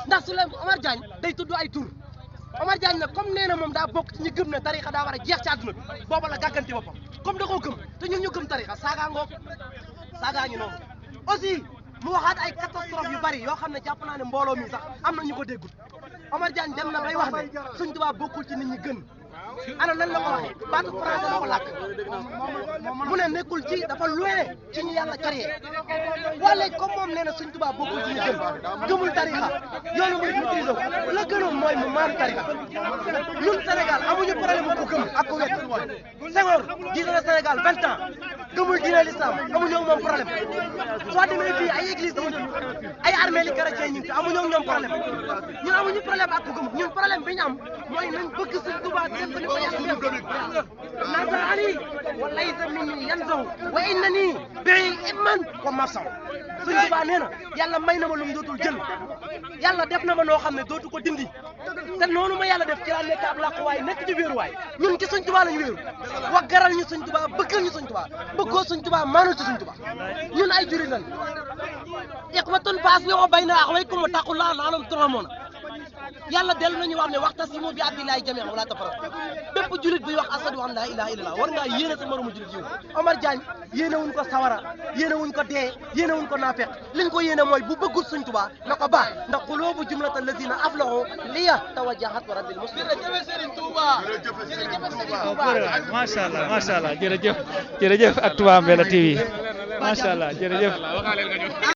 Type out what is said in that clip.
ndax Souleymane Omar Diagne day tudd ay tur Omar Diagne nag comme nee na moom daa bokk ci ñi gëm ne tarixa daa war a jeex ci àdduna bi booba la gàgganti boppam comme da koo gëm te ñun ñu gëm tarixa saagaa ngoog saagaa ngi noonu aussi mu waxaat ay catastrophe yu bari yoo xam ne jàpp naa ne mbooloo mi sax am na ñu ko déggul Omar Diagne dem na bay wax ne Sëñ Tuubaa bokkul ci nit ñi gën ana nan la ko waxee baatu français la ko làkk mu ne nekkul ci dafa loin ci ñu yàlla créé wala comme moom nee na Sëñ Tuubaa bokkul ci ñu gën gëmul tarixa yoonu muy maîtrise ko la gënoon mooy mu maanu tarixa ñun Sénégal amuñu problème ku gëm ak ku wet Senghor jiite na Sénégal 20 ans gëmul diine l'islam amuñu moom problème soo demee fii ay église yi ay armée li chrétien ñu ngi fi amuñu ñoom problème ñun amuñu problème ak ku gëm ñun problème bi ñu am mooy nañ bëgg Sëñ Tuubaa def ko ni ko yàlla def nasarani wa laysa minni yanzahu wa innani bihi imman wa mafsaw Sëñ Tuubaa nee na yàlla may na ma lu mu dootul jël yàlla def na ma noo xam ne dootu ko dindi te noonu ma yàlla def ci laa nekk ab làquwaay nekk ci wéeruwaay ñun ci Sëñ Tuubaa lañu wéeru waggaral ñu Sëñ Tuubaa bëggal ñu Sëñ Tuubaa bëggoo Sëñ Tuubaa maanul ci Sëñ Tuubaa ñun ay jurit lañ ikhwatun fa aslihu bayna akhawaykum wa taqullaha la'allakum turhamun yàlla dellu nañu wax ne waxtasimu bi hablillahi jami'an wala tafarraqu bépp julit buy wax asadu an la ilaha illallah war ngaa yéene sa moromu julit yi Omar Diagne yéene wuñ ko sawara yéene wuñ ko dee yéene wuñ ko naafeq liñ ko yéene mooy bu bëggul Sëñ Tuubaa na ko baax ndax qulubu jumlata allazina aflahu liya tawajjahat wa rabbil muslimin macha allah jërëjëf ak Touba Mbella TV macha allah jërëjëf